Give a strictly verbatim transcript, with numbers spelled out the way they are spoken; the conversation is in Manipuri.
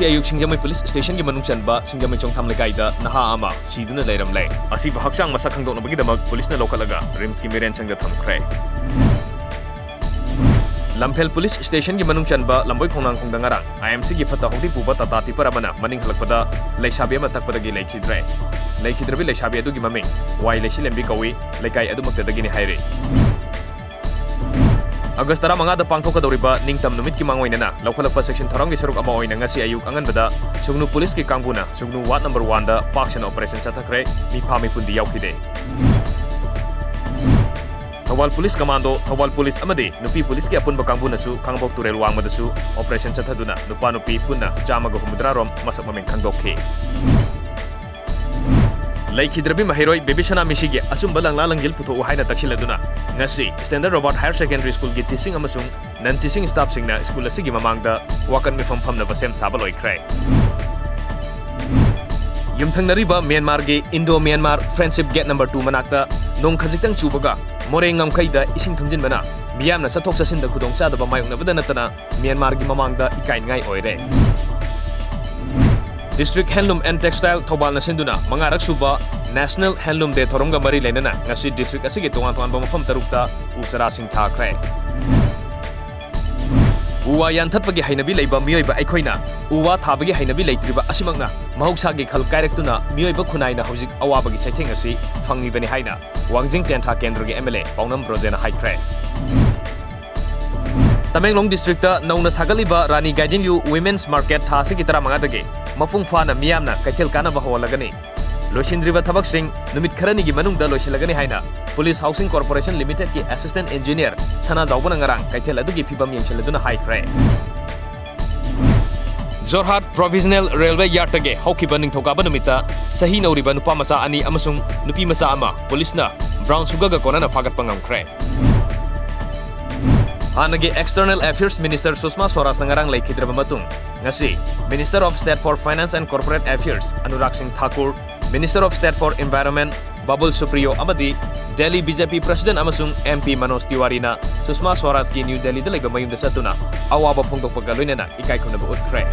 ꯑꯌꯨꯛ ꯁꯤꯡꯖꯃꯩ ꯄꯨꯂꯤꯁ ꯁ꯭ꯇꯦꯁꯟꯒꯤ ꯃꯅꯨꯡ ꯆꯟꯕ ꯁꯤꯡꯖꯃꯩ ꯆꯣꯡꯊꯥꯝ ꯂꯩꯀꯥꯏꯗ ꯅꯍꯥ ꯑꯃ ꯁꯤꯗꯨꯅ ꯂꯩꯔꯝꯂꯦ꯫ ꯑꯁꯤꯕꯨ ꯍꯛꯆꯥꯡ ꯃꯁꯛ ꯈꯪꯗꯣꯛꯅꯕꯒꯤꯗꯃꯛ ꯄꯨꯂꯤꯁꯅ ꯂꯧꯈꯠꯂꯒ ꯔꯤꯝꯁꯀꯤ ꯃꯤꯔꯦꯟꯁꯪꯗ ꯊꯝꯈ꯭ꯔꯦ꯫ ꯂꯝꯐꯦꯜ ꯄꯨꯂꯤꯁ ꯁ꯭ꯇꯦꯁꯟꯒꯤ ꯃꯅꯨꯡ ꯆꯟꯕ ꯂꯝꯕꯣꯏ ꯈꯣꯡꯅꯥꯡꯈꯣꯡꯗ ꯉꯔꯥꯡ ꯑꯥꯏ ꯑꯦꯝ ꯁꯤꯒꯤ ꯐꯠꯇ ꯍꯥꯎꯗꯤ ꯄꯨꯕ ꯇꯥꯇꯥ ꯇꯤꯄꯔ ꯑꯃꯅ ꯃꯅꯤꯡ ꯍꯜꯂꯛꯄꯗ ꯂꯩꯁꯥꯕꯤ ꯑꯃ ꯇꯛꯄꯗꯒꯤ ꯂꯩꯈꯤꯗ꯭ꯔꯦ꯫ ꯂꯩꯈꯤꯗ꯭ꯔꯕꯤ ꯂꯩꯁꯥꯕꯤ ꯑꯗꯨꯒꯤ ꯃꯃꯤꯡ ꯋꯥꯏ ꯂꯩꯁꯤꯂꯦꯝꯕꯤ ꯀꯧꯏ, ꯂꯩꯀꯥꯏ ꯑꯗꯨꯃꯛꯇꯗꯒꯤꯅꯤ ꯍꯥꯏꯔꯤ꯫ ꯑꯒꯁ ꯇꯔꯥꯃꯉꯥꯗ ꯄꯥꯡꯊꯣꯛꯀꯗꯧꯔꯤꯕ ꯅꯤꯡꯇꯝ ꯅꯨꯃꯤꯠꯀꯤ ꯃꯥꯡꯑꯣꯏꯅꯅ ꯂꯧꯈꯠꯂꯛꯄ ꯁꯦꯛꯁꯟ ꯊꯧꯔꯝꯒꯤ ꯁꯔꯨꯛ ꯑꯃ ꯑꯣꯏꯅ ꯉꯁꯤ ꯑꯌꯨꯛ ꯑꯉꯟꯕꯗ ꯁꯨꯒꯅꯨ ꯄꯨꯂꯤꯁꯀꯤ ꯀꯥꯡꯕꯨꯅ ꯁꯨꯒꯅꯨ ꯋꯥꯔꯗ ꯅꯝꯕꯔ ꯋꯥꯟꯗ ꯄꯥꯛ ꯁꯟꯅ ꯑꯣꯄꯔꯦꯁꯟ ꯆꯠꯊꯈ꯭ꯔꯦ꯫ ꯃꯤꯐꯥ ꯃꯤꯄꯨꯟꯗꯤ ꯌꯥꯎꯈꯤꯗꯦ꯫ Thoubal police commando, Thoubal police ꯑꯃꯗꯤ ꯅꯨꯄꯤ ꯄꯨꯂꯤꯁꯀꯤ ꯑꯄꯨꯟꯕ ꯀꯥꯡꯕꯨꯅꯁꯨ ꯈꯥꯡꯉꯕꯣꯛ ꯇꯨꯔꯦꯜ ꯋꯥꯡꯃꯗꯁꯨ ꯑꯣꯄꯔꯦꯁꯟ ꯆꯠꯊꯗꯨꯅ ꯅꯨꯄꯥ ꯅꯨꯄꯤ ꯄꯨꯟꯅ ꯆꯥꯝꯃꯒ ꯍꯨꯝꯐꯨꯇꯔꯥ ꯔꯣꯝ ꯃꯁꯛ ꯃꯃꯤꯡ ꯈꯪꯗꯣꯛꯈꯤ꯫ ꯂꯩꯈꯤꯗ꯭ꯔꯕꯤ ꯃꯍꯩꯔꯣꯏ ꯕꯦꯕꯤꯁꯅꯥ ꯃꯤꯁꯤꯒꯤ ꯑꯆꯨꯝꯕ ꯂꯪꯂꯥ ꯂꯪꯖꯤꯜ ꯄꯨꯊꯣꯛꯎ ꯍꯥꯏꯅ ꯇꯛꯁꯤꯜꯂꯗꯨꯅ ꯉꯁꯤ ꯁ꯭ꯇꯦꯟꯗꯔꯗ ꯔꯣꯕꯥꯔꯠ ꯍꯥꯌꯔ ꯁꯦꯀꯦꯟꯗꯔꯤ ꯁ꯭ꯀꯨꯜꯒꯤ ꯇꯤꯆꯤꯡ ꯑꯃꯁꯨꯡ ꯅꯟ ꯇꯤꯆꯤꯡ ꯁ꯭ꯇꯥꯐꯁꯤꯡꯅ ꯁ꯭ꯀꯨꯜ ꯑꯁꯤꯒꯤ ꯃꯃꯥꯡꯗ ꯋꯥꯀꯠ ꯃꯤꯐꯝ ꯐꯝꯅꯕ ꯁꯦꯝ ꯁꯥꯕ ꯂꯣꯏꯈ꯭ꯔꯦ꯫ ꯌꯨꯝꯊꯪꯅꯔꯤꯕ ꯃ꯭ꯌꯥꯟꯃꯥꯔꯒꯤ Indo Myanmar friendship gate number two ꯃꯅꯥꯛꯇ ꯅꯣꯡ ꯈꯖꯤꯛꯇꯪ ꯆꯨꯕꯒ ꯃꯣꯔꯦ ꯉꯝꯈꯩꯗ ꯏꯁꯤꯡ ꯊꯨꯝꯖꯤꯟꯕꯅ ꯃꯤꯌꯥꯝꯅ ꯆꯠꯊꯣꯛ ꯆꯠꯁꯤꯟꯗ ꯈꯨꯗꯣꯡꯆꯥꯗꯕ ꯃꯥꯌꯣꯛꯅꯕꯗ ꯅꯠꯇꯅ ꯃ꯭ꯌꯥꯟꯃꯥꯔꯒꯤ ꯃꯃꯥꯡꯗ ꯏꯀꯥꯏꯅꯤꯡꯉꯥꯏ ꯑꯣꯏꯔꯦ꯫ District Handloom and Textile ꯊꯧꯕꯥꯜꯅ ꯁꯤꯟꯗꯨꯅ ꯃꯉꯥꯔꯛ ꯁꯨꯕ National Handloom Day ꯊꯧꯔꯝꯒ ꯃꯔꯤ ꯂꯩꯅꯅ ꯉꯁꯤ district ꯑꯁꯤꯒꯤ ꯇꯣꯉꯥꯟ ꯇꯣꯉꯥꯟꯕ ꯃꯐꯝ ꯇꯔꯨꯛꯇ ꯎ ꯆꯥꯔꯥꯁꯤꯡ ꯊꯥꯈ꯭ꯔꯦ꯫ ꯎ ꯋꯥ ꯌꯥꯟꯊꯠꯄꯒꯤ ꯍꯩꯅꯕꯤ ꯂꯩꯕ ꯃꯤꯑꯣꯏꯕ ꯑꯩꯈꯣꯏꯅ ꯎ ꯋꯥ ꯊꯥꯕꯒꯤ ꯍꯩꯅꯕꯤ ꯂꯩꯇ꯭ꯔꯤꯕ ꯑꯁꯤꯃꯛꯅ ꯃꯍꯧꯁꯥꯒꯤ ꯈꯜ ꯀꯥꯏꯔꯛꯇꯨꯅ ꯃꯤꯑꯣꯏꯕ ꯈꯨꯟꯅꯥꯏꯅ ꯍꯧꯖꯤꯛ ꯑꯋꯥꯕꯒꯤ ꯆꯩꯊꯦꯡ ꯑꯁꯤ ꯐꯪꯂꯤꯕꯅꯤ ꯍꯥꯏꯅ ꯋꯥꯡꯖꯤꯡ ꯇꯦꯟꯊꯥ ꯀꯦꯟꯗ꯭ꯔꯒꯤ M L A ꯄꯥꯎꯅꯝ ꯕ꯭ꯔꯣꯖꯦꯅ ꯍꯥꯏꯈ꯭ꯔꯦ꯫ ꯇꯃꯦꯡꯂꯣꯡ district ꯅꯧꯅ ꯁꯥꯒꯠꯂꯤꯕ ꯔꯥꯅꯤ ꯒꯥꯏꯗꯤꯟꯂꯤꯌꯨ Women's Market ꯊꯥ ꯑꯁꯤꯒꯤ ꯇꯔꯥꯃꯉꯥꯗꯒꯤ ꯃꯄꯨꯡ ꯐꯥꯅ ꯃꯤꯌꯥꯝꯅ ꯀꯩꯊꯦꯜ ꯀꯥꯅꯕ ꯍꯧꯍꯜꯂꯒꯅꯤ꯫ ꯂꯣꯏꯁꯤꯟꯗ꯭ꯔꯤꯕ ꯊꯕꯛꯁꯤꯡ ꯅꯨꯃꯤꯠ ꯈꯔꯅꯤꯒꯤ ꯃꯅꯨꯡꯗ ꯂꯣꯏꯁꯤꯜꯂꯒꯅꯤ ꯍꯥꯏꯅ Police Housing Corporation Limited ꯀꯤ Assistant Engineer ꯁꯅꯥꯖꯥꯎꯕꯅ ꯉꯔꯥꯡ ꯀꯩꯊꯦꯜ ꯑꯗꯨꯒꯤ ꯐꯤꯕꯝ ꯌꯦꯡꯁꯤꯜꯂꯗꯨꯅ ꯍꯥꯏꯈ꯭ꯔꯦ꯫ Jorhat Provisional Railway Yard ꯇꯒꯤ ꯍꯧꯈꯤꯕ ꯅꯤꯡꯊꯧꯀꯥꯕ ꯅꯨꯃꯤꯠꯇ ꯆꯍꯤ ꯅꯧꯔꯤꯕ ꯅꯨꯄꯥ ꯃꯆꯥ ꯑꯅꯤ ꯑꯃꯁꯨꯡ ꯅꯨꯄꯤ ꯃꯆꯥ ꯑꯃ ꯄꯨꯂꯤꯁꯅ brown sugar ꯒ ꯀꯣꯟꯅꯅ ꯐꯥꯒꯠꯄ ꯉꯝꯈ꯭ꯔꯦ꯫ ꯍꯥꯟꯅꯒꯤ External Affairs Minister ꯁꯨꯁꯃꯥ ꯁ꯭ꯋꯔꯥꯖꯅ ꯉꯔꯥꯡ ꯂꯩꯈꯤꯗ꯭ꯔꯕ ꯃꯇꯨꯡ, ꯉꯁꯤ Minister of State for Finance and Corporate Affairs Anurag ꯁꯤꯡ Thakur, Minister of State for Environment ꯕꯥꯕꯨꯜ ꯁꯨꯄ꯭ꯔꯤꯌꯣ ꯑꯃꯗꯤ Delhi B J P President ꯑꯃꯁꯨꯡ M P ꯃꯅꯣꯖ ꯇꯤꯋꯥꯔꯤꯅ ꯁꯨꯁꯃꯥ ꯁ꯭ꯋꯔꯥꯖꯀꯤ ꯅ꯭ꯌꯨ ꯗꯦꯜꯂꯤꯗ ꯂꯩꯕ ꯃꯌꯨꯝꯗ ꯆꯠꯇꯨꯅ ꯑꯋꯥꯕ ꯐꯣꯡꯗꯣꯛꯄꯒ ꯂꯣꯏꯅꯅ ꯏꯀꯥꯏ ꯈꯨꯝꯅꯕ ꯎꯠꯈ꯭ꯔꯦ꯫